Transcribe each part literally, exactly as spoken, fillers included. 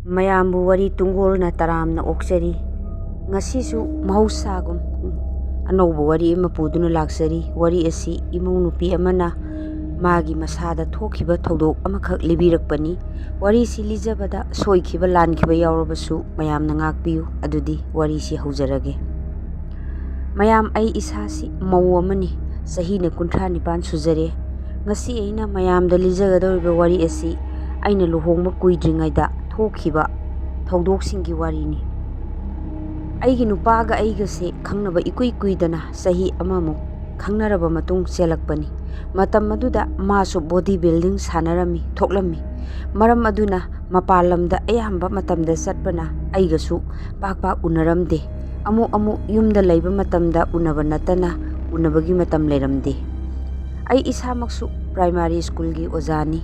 ꯃꯌꯥꯝꯕꯨ ꯋꯥꯔꯤ ꯇꯨꯡꯒꯣꯜꯅ ꯇꯔꯥꯝꯅ ꯑꯣꯛꯆꯔꯤ꯫ ꯉꯁꯤꯁꯨ ꯃꯍꯧꯁꯥꯒꯨꯝ ꯑꯅꯧꯕ ꯋꯥꯔꯤ ꯑꯃ ꯄꯨꯗꯨꯅ ꯂꯥꯛꯆꯔꯤ꯫ ꯋꯥꯔꯤ ꯑꯁꯤ ꯏꯃꯧ ꯅꯨꯄꯤ ꯑꯃꯅ ꯃꯥꯒꯤ ꯃꯁꯥꯗ ꯊꯣꯛꯈꯤꯕ ꯊꯧꯗꯣꯛ ꯑꯃꯈꯛ ꯂꯤꯕꯤꯔꯛꯄꯅꯤ꯫ ꯋꯥꯔꯤꯁꯤ ꯂꯤꯖꯕꯗ ꯁꯣꯏꯈꯤꯕ ꯂꯥꯟꯈꯤꯕ ꯌꯥꯎꯔꯕꯁꯨ ꯃꯌꯥꯝꯅ ꯉꯥꯛꯄꯤꯌꯨ꯫ ꯑꯗꯨꯗꯤ ꯋꯥꯔꯤꯁꯤ ꯍꯧꯖꯔꯒꯦ꯫ ꯃꯌꯥꯝ, ꯑꯩ ꯏꯁꯥꯁꯤ ꯃꯧ ꯑꯃꯅꯤ꯫ ꯆꯍꯤꯅ ꯀꯨꯟꯊ꯭ꯔꯥ ꯅꯤꯄꯥꯟ ꯁꯨꯖꯔꯦ꯫ ꯉꯁꯤ ꯑꯩꯅ ꯃꯌꯥꯝꯗ ꯂꯤꯖꯒꯗꯧꯔꯤꯕ ꯋꯥꯔꯤ ꯑꯁꯤ ꯑꯩꯅ ꯂꯨꯍꯣꯡꯕ ꯀꯨꯏꯗ꯭ꯔꯤꯉꯩꯗ ꯊꯣꯛꯈꯤꯕ ꯊꯧꯗꯣꯛꯁꯤꯡꯒꯤ ꯋꯥꯔꯤꯅꯤ꯫ ꯑꯩꯒꯤ ꯅꯨꯄꯥꯒ ꯑꯩꯒꯁꯦ ꯈꯪꯅꯕ ꯏꯀꯨꯏ ꯀꯨꯏꯗꯅ ꯆꯍꯤ ꯑꯃꯃꯨꯛ ꯈꯪꯅꯔꯕ ꯃꯇꯨꯡ ꯆꯦꯜꯂꯛꯄꯅꯤ꯫ ꯃꯇꯝ ꯑꯗꯨꯗ ꯃꯥꯁꯨ body building ꯁꯥꯟꯅꯔꯝꯃꯤ, ꯊꯣꯛꯂꯝꯃꯤ꯫ ꯃꯔꯝ ꯑꯗꯨꯅ ꯃꯄꯥꯟ ꯂꯝꯗ ꯑꯌꯥꯝꯕ ꯃꯇꯝꯗ ꯆꯠꯄꯅ ꯑꯩꯒꯁꯨ ꯄꯥꯛ ꯄꯥꯛ ꯎꯅꯔꯝꯗꯦ꯫ ꯑꯃꯨꯛ ꯑꯃꯨꯛ ꯌꯨꯝꯗ ꯂꯩꯕ ꯃꯇꯝꯗ ꯎꯅꯕ ꯅꯠꯇꯅ ꯎꯅꯕꯒꯤ ꯃꯇꯝ ꯂꯩꯔꯝꯗꯦ꯫ ꯑꯩ ꯏꯁꯥꯃꯛꯁꯨ primary schoolꯒꯤ ꯑꯣꯖꯥꯅꯤ꯫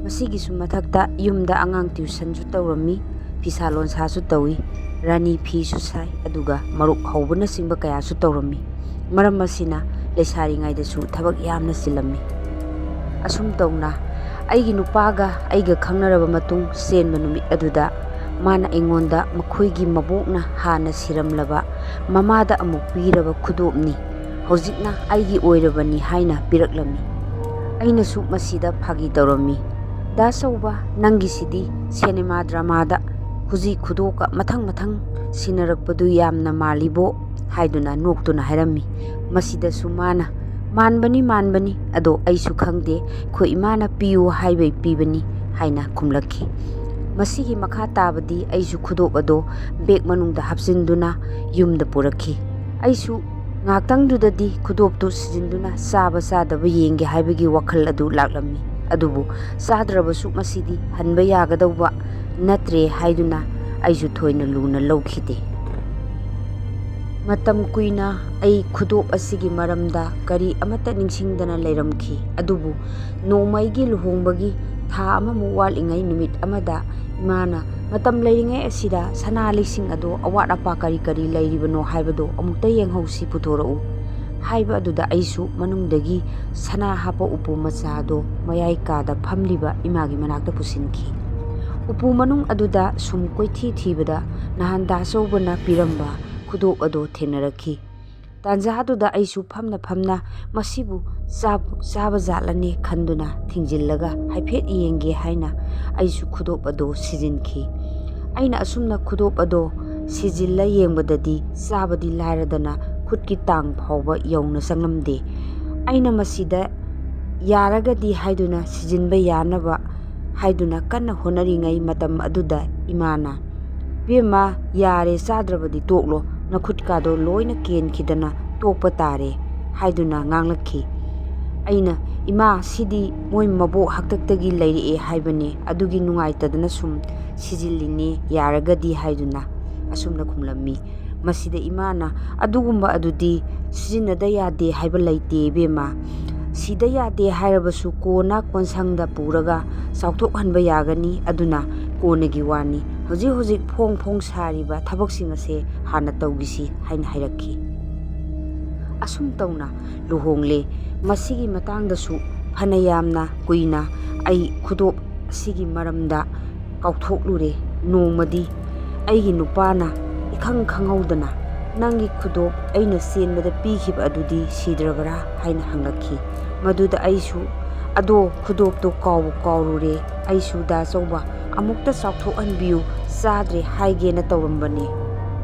ꯃꯁꯤꯒꯤꯁꯨ ꯃꯊꯛꯇ ꯌꯨꯝꯗ ꯑꯉꯥꯡ tuitionꯁꯨ ꯇꯧꯔꯝꯃꯤ, ꯐꯤꯁꯥ ꯂꯣꯟꯁꯥꯁꯨ ꯇꯧꯏ, ꯔꯥꯅꯤ ꯐꯤꯁꯨ ꯁꯥꯏ, ꯑꯗꯨꯒ ꯃꯔꯨꯞ ꯍꯧꯕꯅꯆꯤꯡꯕ ꯀꯌꯥꯁꯨ ꯇꯧꯔꯝꯃꯤ꯫ ꯃꯔꯝ ꯑꯁꯤꯅ ꯂꯩꯁꯥꯔꯤꯉꯩꯗꯁꯨ ꯊꯕꯛ ꯌꯥꯝꯅ ꯆꯤꯜꯂꯝꯃꯤ꯫ ꯑꯁꯨꯝ ꯇꯧꯅ ꯑꯩꯒꯤ ꯅꯨꯄꯥꯒ ꯑꯩꯒ ꯈꯪꯅꯔꯕ ꯃꯇꯨꯡ ꯆꯦꯟꯕ ꯅꯨꯃꯤꯠ ꯑꯗꯨꯗ ꯃꯥꯅ ꯑꯩꯉꯣꯟꯗ ꯃꯈꯣꯏꯒꯤ ꯃꯕꯣꯛꯅ ꯍꯥꯟꯅ ꯁꯤꯔꯝꯂꯕ ꯃꯃꯥꯗ ꯑꯃꯨꯛ ꯄꯤꯔꯕ ꯈꯨꯗꯣꯞꯅꯤ, ꯍꯧꯖꯤꯛꯅ ꯑꯩꯒꯤ ꯑꯣꯏꯔꯕꯅꯤ ꯍꯥꯏꯅ ꯄꯤꯔꯛꯂꯝꯃꯤ꯫ ꯑꯩꯅꯁꯨ ꯃꯁꯤꯗ ꯐꯥꯒꯤ ꯇꯧꯔꯝꯃꯤ, "ꯗꯥ ꯆꯧꯕ, ꯅꯪꯒꯤꯁꯤꯗꯤ ꯁꯤꯅꯦꯃꯥ dramaꯗ ꯈꯨꯖꯤ ꯈꯨꯗꯣꯞꯀ ꯃꯊꯪ ꯃꯊꯪ ꯁꯤꯟꯅꯔꯛꯄꯗꯨ ꯌꯥꯝꯅ ꯃꯥꯜꯂꯤꯕꯣ?" ꯍꯥꯏꯗꯨꯅ ꯅꯣꯛꯇꯨꯅ ꯍꯥꯏꯔꯝꯃꯤ꯫ ꯃꯁꯤꯗꯁꯨ ꯃꯥꯅ, "ꯃꯥꯟꯕꯅꯤ, ꯃꯥꯟꯕꯅꯤ, ꯑꯗꯣ ꯑꯩꯁꯨ ꯈꯪꯗꯦ, ꯑꯩꯈꯣꯏ ꯏꯃꯥꯅ ꯄꯤꯌꯨ ꯍꯥꯏꯕꯩ ꯄꯤꯕꯅꯤ" ꯍꯥꯏꯅ ꯈꯨꯝꯂꯛꯈꯤ꯫ ꯃꯁꯤꯒꯤ ꯃꯈꯥ ꯇꯥꯕꯗꯤ ꯑꯩꯁꯨ ꯈꯨꯗꯣꯞ ꯑꯗꯣ bag ꯃꯅꯨꯡꯗ ꯍꯥꯞꯆꯤꯟꯗꯨꯅ ꯌꯨꯝꯗ ꯄꯨꯔꯛꯈꯤ꯫ ꯑꯩꯁꯨ ꯉꯥꯛꯇꯪꯗꯨꯗꯗꯤ ꯈꯨꯗꯣꯞꯇꯨ ꯁꯤꯖꯤꯟꯗꯨꯅ ꯆꯥꯕ ꯆꯥꯗꯕ ꯌꯦꯡꯒꯦ ꯍꯥꯏꯕꯒꯤ ꯋꯥꯈꯜ ꯑꯗꯨ ꯂꯥꯛꯂꯝꯃꯤ꯫ ꯑꯗꯨꯕꯨ ꯆꯥꯗ꯭ꯔꯕꯁꯨ ꯃꯁꯤꯗꯤ ꯍꯟꯕ ꯌꯥꯒꯗꯧꯕ ꯅꯠꯇ꯭ꯔꯦ ꯍꯥꯏꯗꯨꯅ ꯑꯩꯁꯨ ꯊꯣꯏꯅ ꯂꯨꯅ ꯂꯧꯈꯤꯗꯦ꯫ ꯃꯇꯝ ꯀꯨꯏꯅ ꯑꯩ ꯈꯨꯗꯣꯞ ꯑꯁꯤꯒꯤ ꯃꯔꯝꯗ ꯀꯔꯤ ꯑꯃꯠꯇ ꯅꯤꯡꯁꯤꯡꯗꯅ ꯂꯩꯔꯝꯈꯤ꯫ ꯑꯗꯨꯕꯨ ꯅꯣꯡꯃ ꯑꯩꯒꯤ ꯂꯨꯍꯣꯡꯕꯒꯤ ꯊꯥ ꯑꯃꯃꯨꯛ ꯋꯥꯠꯂꯤꯉꯩ ꯅꯨꯃꯤꯠ ꯑꯃꯗ ꯏꯃꯥꯅ, "ꯃꯇꯝ ꯂꯩꯔꯤꯉꯩ ꯑꯁꯤꯗ ꯁꯅꯥ ꯂꯤꯛꯁꯤꯡ ꯑꯗꯣ ꯑꯋꯥꯠ ꯑꯄꯥ ꯀꯔꯤ ꯀꯔꯤ ꯂꯩꯔꯤꯕꯅꯣ ꯍꯥꯏꯕꯗꯣ ꯑꯃꯨꯛꯇ ꯌꯦꯡꯍꯧꯁꯤ, ꯄꯨꯊꯣꯔꯛꯎ" ꯍꯥꯏꯕ ꯑꯗꯨꯗ ꯑꯩꯁꯨ ꯃꯅꯨꯡꯗꯒꯤ ꯁꯅꯥ ꯍꯥꯞꯄ ꯎꯄꯨ ꯃꯆꯥꯗꯣ ꯃꯌꯥꯏ ꯀꯥꯗ ꯐꯝꯂꯤꯕ ꯏꯃꯥꯒꯤ ꯃꯅꯥꯛꯇ ꯄꯨꯁꯤꯟꯈꯤ꯫ ꯎꯄꯨ ꯃꯅꯨꯡ ꯑꯗꯨꯗ ꯁꯨꯝ ꯀꯣꯏꯊꯤ ꯊꯤꯕꯗ ꯅꯍꯥꯟ ꯗꯥꯆꯧꯕꯅ ꯄꯤꯔꯝꯕ ꯈꯨꯗꯣꯞ ꯑꯗꯣ ꯊꯦꯡꯅꯔꯛꯈꯤ꯫ ꯇꯥꯟꯖꯥꯗꯨꯗ ꯑꯩꯁꯨ ꯐꯝꯅ ꯐꯝꯅ ꯃꯁꯤꯕꯨ ꯆꯥꯕ ꯖꯥꯠꯂꯅꯦ ꯈꯟꯗꯨꯅ ꯊꯤꯡꯖꯤꯜꯂꯒ ꯍꯥꯏꯐꯦꯠ ꯌꯦꯡꯒꯦ ꯍꯥꯏꯅ ꯑꯩꯁꯨ ꯈꯨꯗꯣꯞ ꯑꯗꯣ ꯁꯤꯖꯤꯟꯈꯤ꯫ ꯑꯩꯅ ꯑꯁꯨꯝꯅ ꯈꯨꯗꯣꯞ ꯑꯗꯣ ꯁꯤꯖꯤꯜꯂ ꯌꯦꯡꯕꯗꯗꯤ ꯆꯥꯕꯗꯤ ꯂꯥꯏꯔꯗꯅ ꯈꯨꯠꯀꯤ ꯇꯥꯡ ꯐꯥꯎꯕ ꯌꯧꯅ ꯆꯪꯂꯝꯗꯦ꯫ ꯑꯩꯅ ꯃꯁꯤꯗ ꯌꯥꯔꯒꯗꯤ ꯍꯥꯏꯗꯨꯅ ꯁꯤꯖꯤꯟꯕ ꯌꯥꯅꯕ ꯍꯥꯏꯗꯨꯅ ꯀꯟꯅ ꯍꯣꯠꯅꯔꯤꯉꯩ ꯃꯇꯝ ꯑꯗꯨꯗ ꯏꯃꯥꯅ, "ꯏꯕꯦꯝꯃ, ꯌꯥꯔꯦ, ꯆꯥꯗ꯭ꯔꯕꯗꯤ ꯇꯣꯛꯂꯣ, ꯅꯈꯨꯠꯀꯥꯗꯣ ꯂꯣꯏꯅ ꯀꯦꯟꯈꯤꯗꯅ ꯇꯣꯛꯄ ꯇꯥꯔꯦ" ꯍꯥꯏꯗꯨꯅ ꯉꯥꯡꯂꯛꯈꯤ꯫ ꯑꯩꯅ, "ꯏꯃꯥ, ꯁꯤꯗꯤ ꯃꯣꯏ ꯃꯕꯣꯛ ꯍꯥꯛꯇꯛꯇꯒꯤ ꯂꯩꯔꯛꯑꯦ ꯍꯥꯏꯕꯅꯦ, ꯑꯗꯨꯒꯤ ꯅꯨꯡꯉꯥꯏꯇꯗꯅ ꯁꯨꯝ ꯁꯤꯖꯤꯜꯂꯤꯅꯦ, ꯌꯥꯔꯒꯗꯤ" ꯍꯥꯏꯗꯨꯅ ꯑꯁꯨꯝꯅ ꯈꯨꯝꯂꯝꯃꯤ꯫ ꯃꯁꯤꯗ ꯏꯃꯥꯅ, "ꯑꯗꯨꯒꯨꯝꯕ ꯑꯗꯨꯗꯤ ꯁꯤꯖꯤꯟꯅꯗ ꯌꯥꯗꯦ ꯍꯥꯏꯕ ꯂꯩꯇꯦ ꯏꯕꯦꯝꯃ꯫ ꯁꯤꯗ ꯌꯥꯗꯦ ꯍꯥꯏꯔꯕꯁꯨ ꯀꯣꯟꯅ ꯀꯣꯟꯁꯪꯗ ꯄꯨꯔꯒ ꯆꯥꯎꯊꯣꯛꯍꯟꯕ ꯌꯥꯒꯅꯤ, ꯑꯗꯨꯅ ꯀꯣꯟꯅꯒꯤ ꯋꯥꯅꯤ꯫ ꯍꯧꯖꯤꯛ ꯍꯧꯖꯤꯛ ꯐꯣꯡ ꯐꯣꯡ ꯁꯥꯔꯤꯕ ꯊꯕꯛꯁꯤꯡ ꯑꯁꯦ ꯍꯥꯟꯅ ꯇꯧꯈꯤꯁꯤ" ꯍꯥꯏꯅ ꯍꯥꯏꯔꯛꯈꯤ꯫ ꯑꯁꯨꯝ ꯇꯧꯅ ꯂꯨꯍꯣꯡꯂꯦ꯫ ꯃꯁꯤꯒꯤ ꯃꯇꯥꯡꯗꯁꯨ ꯐꯅ ꯌꯥꯝꯅ ꯀꯨꯏꯅ ꯑꯩ ꯈꯨꯗꯣꯞ ꯑꯁꯤꯒꯤ ꯃꯔꯝꯗ ꯀꯥꯎꯊꯣꯛꯂꯨꯔꯦ꯫ ꯅꯣꯡꯃꯗꯤ ꯑꯩꯒꯤ ꯅꯨꯄꯥꯅ ꯏꯈꯪ ꯈꯪꯍꯧꯗꯅ, "ꯅꯪꯒꯤ ꯈꯨꯗꯣꯞ ꯑꯩꯅ ꯆꯦꯟꯕꯗ ꯄꯤꯈꯤꯕ ꯑꯗꯨꯗꯤ ꯁꯤꯗ꯭ꯔꯕꯔꯥ?" ꯍꯥꯏꯅ ꯍꯪꯂꯛꯈꯤ꯫ ꯃꯗꯨꯗ ꯑꯩꯁꯨ, "ꯑꯗꯣ ꯈꯨꯗꯣꯞꯇꯣ ꯀꯥꯎꯕꯨ ꯀꯥꯎꯔꯨꯔꯦ, ꯑꯩꯁꯨ ꯗꯥꯆꯧꯕ ꯑꯃꯨꯛꯇ ꯆꯥꯎꯊꯣꯛꯍꯟꯕꯤꯌꯨ, ꯆꯥꯗ꯭ꯔꯦ ꯍꯥꯏꯒꯦꯅ ꯇꯧꯔꯝꯕꯅꯦ"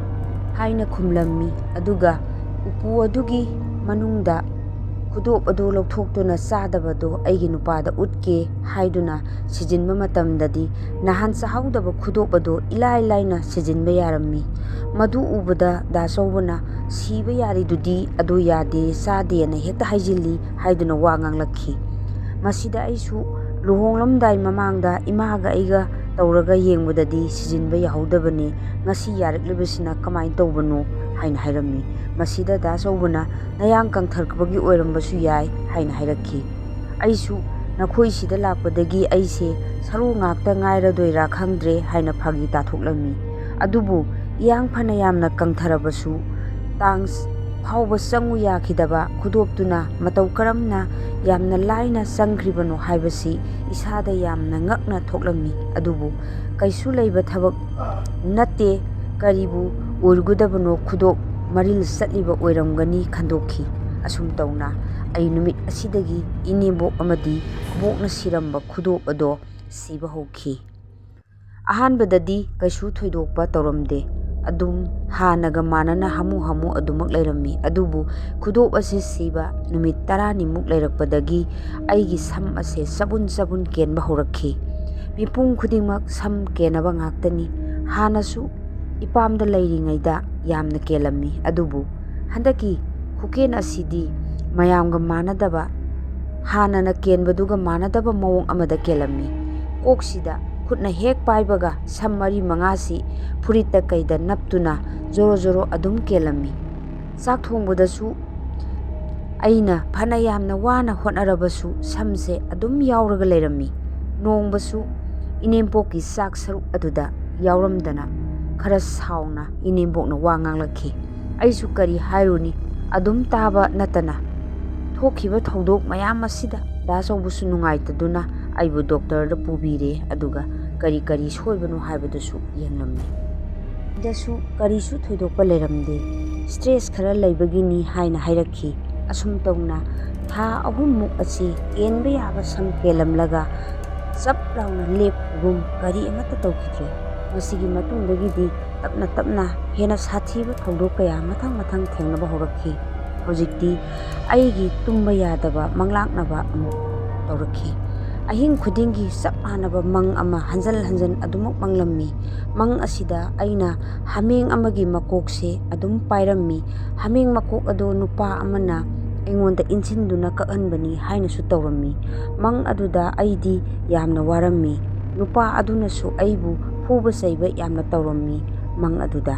ꯍꯥꯏꯅ ꯈꯨꯝꯂꯝꯃꯤ꯫ ꯑꯗꯨꯒ ꯎꯄꯨ ꯑꯗꯨꯒꯤ ꯃꯅꯨꯡꯗ ꯈꯨꯗꯣꯞ ꯑꯗꯨ ꯂꯧꯊꯣꯛꯇꯨꯅ ꯆꯥꯗꯕꯗꯨ ꯑꯩꯒꯤ ꯅꯨꯄꯥꯗ ꯎꯠꯀꯦ ꯍꯥꯏꯗꯨꯅ ꯁꯤꯖꯤꯟꯕ ꯃꯇꯝꯗꯗꯤ ꯅꯍꯥꯟ ꯆꯥꯍꯧꯗꯕ ꯈꯨꯗꯣꯞ ꯑꯗꯨ ꯏꯂꯥꯏ ꯂꯥꯏꯅ ꯁꯤꯖꯤꯟꯕ ꯌꯥꯔꯝꯃꯤ꯫ ꯃꯗꯨ ꯎꯕꯗ ꯗꯥꯆꯧꯕꯅ, "ꯁꯤꯕ ꯌꯥꯔꯤꯗꯨꯗꯤ ꯑꯗꯨ ꯌꯥꯗꯦ, ꯆꯥꯗꯦꯅ ꯍꯦꯛꯇ ꯍꯥꯏꯖꯤꯜꯂꯤ" ꯍꯥꯏꯗꯨꯅ ꯋꯥ ꯉꯥꯡꯂꯛꯈꯤ꯫ ꯃꯁꯤꯗ ꯑꯩꯁꯨ ꯂꯨꯍꯣꯡꯂꯝꯗꯥꯏ ꯃꯃꯥꯡꯗ ꯏꯃꯥꯒ ꯑꯩꯒ ꯇꯧꯔꯒ ꯌꯦꯡꯕꯗꯗꯤ ꯁꯤꯖꯤꯟꯕ ꯌꯥꯍꯧꯗꯕꯅꯤ, ꯉꯁꯤ ꯌꯥꯔꯛꯂꯤꯕꯁꯤꯅ ꯀꯃꯥꯏꯅ ꯇꯧꯕꯅꯣ ꯍꯥꯏꯅ ꯍꯥꯏꯔꯝꯃꯤ꯫ ꯃꯁꯤꯗ ꯗꯥꯆꯧꯕꯅ, "ꯅꯌꯥꯡ ꯀꯪꯊꯔꯛꯄꯒꯤ ꯑꯣꯏꯔꯝꯕꯁꯨ ꯌꯥꯏ" ꯍꯥꯏꯅ ꯍꯥꯏꯔꯛꯈꯤ꯫ ꯑꯩꯁꯨ, "ꯅꯈꯣꯏ ꯁꯤꯗ ꯂꯥꯛꯄꯗꯒꯤ ꯑꯩꯁꯦ ꯁꯔꯨ ꯉꯥꯛꯇ ꯉꯥꯏꯔꯗꯣꯏꯔꯥ ꯈꯪꯗ꯭ꯔꯦ" ꯍꯥꯏꯅ ꯐꯥꯒꯤ ꯇꯥꯊꯣꯛꯂꯝꯃꯤ꯫ ꯑꯗꯨꯕꯨ ꯏꯌꯥꯡ ꯐꯅ ꯌꯥꯝꯅ ꯀꯪꯊꯔꯕꯁꯨ ꯇꯥꯡ ꯐꯥꯎꯕ ꯆꯪꯉꯨ ꯌꯥꯈꯤꯗꯕ ꯈꯨꯗꯣꯞꯇꯨꯅ ꯃꯇꯧ ꯀꯔꯝꯅ ꯌꯥꯝꯅ ꯂꯥꯏꯅ ꯆꯪꯈ꯭ꯔꯤꯕꯅꯣ ꯍꯥꯏꯕꯁꯤ ꯏꯁꯥꯗ ꯌꯥꯝꯅ ꯉꯛꯅ ꯊꯣꯛꯂꯝꯃꯤ꯫ ꯑꯗꯨꯕꯨ ꯀꯩꯁꯨ ꯂꯩꯕ ꯊꯕꯛ ꯅꯠꯇꯦ, ꯀꯔꯤꯕꯨ ꯑꯣꯏꯔꯨꯒꯗꯕꯅꯣ, ꯈꯨꯗꯣꯞ ꯃꯔꯤꯜ ꯆꯠꯂꯤꯕ ꯑꯣꯏꯔꯝꯒꯅꯤ ꯈꯟꯗꯣꯛꯈꯤ꯫ ꯑꯁꯨꯝ ꯇꯧꯅ ꯑꯩ ꯅꯨꯃꯤꯠ ꯑꯁꯤꯗꯒꯤ ꯏꯅꯦꯝꯕꯣꯛ ꯑꯃꯗꯤ ꯕꯣꯛꯅ ꯁꯤꯔꯝꯕ ꯈꯨꯗꯣꯞ ꯑꯗꯣ ꯁꯤꯕ ꯍꯧꯈꯤ꯫ ꯑꯍꯥꯟꯕꯗꯗꯤ ꯀꯩꯁꯨ ꯊꯣꯏꯗꯣꯛꯄ ꯇꯧꯔꯝꯗꯦ꯫ ꯑꯗꯨꯝ ꯍꯥꯟꯅꯒ ꯃꯥꯟꯅꯅ ꯍꯥꯃꯨ ꯍꯥꯃꯨ ꯑꯗꯨꯃꯛ ꯂꯩꯔꯝꯃꯤ꯫ ꯑꯗꯨꯕꯨ ꯈꯨꯗꯣꯞ ꯑꯁꯤ ꯁꯤꯕ ꯅꯨꯃꯤꯠ ꯇꯔꯥꯅꯤꯃꯨꯛ ꯂꯩꯔꯛꯄꯗꯒꯤ ꯑꯩꯒꯤ ꯁꯝ ꯑꯁꯦ ꯆꯕꯨꯟ ꯆꯕꯨꯟ ꯀꯦꯟꯕ ꯍꯧꯔꯛꯈꯤ꯫ ꯃꯤꯄꯨꯝ ꯈꯨꯗꯤꯡꯃꯛ ꯁꯝ ꯀꯦꯟꯅꯕ ꯉꯥꯛꯇꯅꯤ꯫ ꯍꯥꯟꯅꯁꯨ ꯏꯄꯥꯝꯗ ꯂꯩꯔꯤꯉꯩꯗ ꯌꯥꯝꯅ ꯀꯦꯜꯂꯝꯃꯤ꯫ ꯑꯗꯨꯕꯨ ꯍꯟꯗꯛꯀꯤ ꯈꯨꯀꯦꯟ ꯑꯁꯤꯗꯤ ꯃꯌꯥꯝꯒ ꯃꯥꯟꯅꯗꯕ, ꯍꯥꯟꯅꯅ ꯀꯦꯟꯕꯗꯨꯒ ꯃꯥꯟꯅꯗꯕ ꯃꯑꯣꯡ ꯑꯃꯗ ꯀꯦꯜꯂꯝꯃꯤ꯫ ꯀꯣꯛꯁꯤꯗ ꯈꯨꯠꯅ ꯍꯦꯛ ꯄꯥꯏꯕꯒ ꯁꯝ ꯃꯔꯤ ꯃꯉꯥꯁꯤ ꯐꯨꯔꯤꯠꯇ ꯀꯩꯗ ꯅꯞꯇꯨꯅ ꯖꯣꯔꯣ ꯖꯣꯔꯣ ꯑꯗꯨꯝ ꯀꯦꯜꯂꯝꯃꯤ꯫ ꯆꯥꯛ ꯊꯣꯡꯕꯗꯁꯨ ꯑꯩꯅ ꯐꯅ ꯌꯥꯝꯅ ꯋꯥꯅ ꯍꯣꯠꯅꯔꯕꯁꯨ ꯁꯝꯁꯦ ꯑꯗꯨꯝ ꯌꯥꯎꯔꯒ ꯂꯩꯔꯝꯃꯤ꯫ ꯅꯣꯡꯃꯁꯨ ꯏꯅꯦꯝꯄꯣꯛꯀꯤ ꯆꯥꯛ ꯁꯔꯨꯛ ꯑꯗꯨꯗ ꯌꯥꯎꯔꯝꯗꯅ ꯈꯔ ꯁꯥꯎꯅ ꯏꯅꯦꯝꯕꯣꯛꯅ ꯋꯥ ꯉꯥꯡꯂꯛꯈꯤ꯫ ꯑꯩꯁꯨ ꯀꯔꯤ ꯍꯥꯏꯔꯨꯅꯤ, ꯑꯗꯨꯝ ꯇꯥꯕ ꯅꯠꯇꯅ꯫ ꯊꯣꯛꯈꯤꯕ ꯊꯧꯗꯣꯛ ꯃꯌꯥꯝ ꯑꯁꯤꯗ ꯗꯥ ꯆꯧꯕꯁꯨ ꯅꯨꯡꯉꯥꯏꯇꯗꯨꯅ ꯑꯩꯕꯨ ꯗꯣꯛꯇꯔꯗ ꯄꯨꯕꯤꯔꯦ, ꯑꯗꯨꯒ ꯀꯔꯤ ꯀꯔꯤ ꯁꯣꯏꯕꯅꯣ ꯍꯥꯏꯕꯗꯨꯁꯨ ꯌꯦꯡꯂꯝꯃꯤ꯫ ꯁꯤꯗꯁꯨ ꯀꯔꯤꯁꯨ ꯊꯣꯏꯗꯣꯛꯄ ꯂꯩꯔꯝꯗꯦ꯫ ꯁ꯭ꯇ꯭ꯔꯦꯁ ꯈꯔ ꯂꯩꯕꯒꯤꯅꯤ ꯍꯥꯏꯅ ꯍꯥꯏꯔꯛꯈꯤ꯫ ꯑꯁꯨꯝ ꯇꯧꯅ ꯊꯥ ꯑꯍꯨꯝꯃꯨꯛ ꯑꯁꯤ ꯀꯦꯟꯕ ꯌꯥꯕ ꯁꯝ ꯀꯦꯜꯂꯝꯂꯒ ꯆꯞ ꯂꯥꯎꯅ ꯂꯦꯞꯈꯤꯒꯨꯝ ꯀꯔꯤ ꯑꯃꯠꯇ ꯇꯧꯈꯤꯗ꯭ꯔꯦ꯫ ꯃꯁꯤꯒꯤ ꯃꯇꯨꯡꯗꯒꯤꯗꯤ ꯇꯞꯅ ꯇꯞꯅ ꯍꯦꯟꯅ ꯁꯥꯊꯤꯕ ꯊꯧꯗꯣꯛ ꯀꯌꯥ ꯃꯊꯪ ꯃꯊꯪ ꯊꯦꯡꯅꯕ ꯍꯧꯔꯛꯈꯤ꯫ ꯍꯧꯖꯤꯛꯇꯤ ꯑꯩꯒꯤ ꯇꯨꯝꯕ ꯌꯥꯗꯕ ꯃꯪꯂꯥꯛꯅꯕ ꯑꯃꯨꯛ ꯇꯧꯔꯛꯈꯤ꯫ ꯑꯍꯤꯡ ꯈꯨꯗꯤꯡꯒꯤ ꯆꯞ ꯃꯥꯟꯅꯕ ꯃꯪ ꯑꯃ ꯍꯟꯖꯟ ꯍꯟꯖꯟ ꯑꯗꯨꯃꯛ ꯃꯪꯂꯝꯃꯤ꯫ ꯃꯪ ꯑꯁꯤꯗ ꯑꯩꯅ ꯍꯥꯃꯦꯡ ꯑꯃꯒꯤ ꯃꯀꯣꯛꯁꯦ ꯑꯗꯨꯝ ꯄꯥꯏꯔꯝꯃꯤ꯫ ꯍꯥꯃꯦꯡ ꯃꯀꯣꯛ ꯑꯗꯨ ꯅꯨꯄꯥ ꯑꯃꯅ ꯑꯩꯉꯣꯟꯗ ꯏꯟꯁꯤꯟꯗꯨꯅ ꯀꯛꯍꯟꯕꯅꯤ ꯍꯥꯏꯅꯁꯨ ꯇꯧꯔꯝꯃꯤ꯫ ꯃꯪ ꯑꯗꯨꯗ ꯑꯩꯗꯤ ꯌꯥꯝꯅ ꯋꯥꯔꯝꯃꯤ꯫ ꯅꯨꯄꯥ ꯑꯗꯨꯅꯁꯨ ꯑꯩꯕꯨ ꯐꯨꯕ ꯆꯩꯕ ꯌꯥꯝꯅ ꯇꯧꯔꯝꯃꯤ ꯃꯪ ꯑꯗꯨꯗ꯫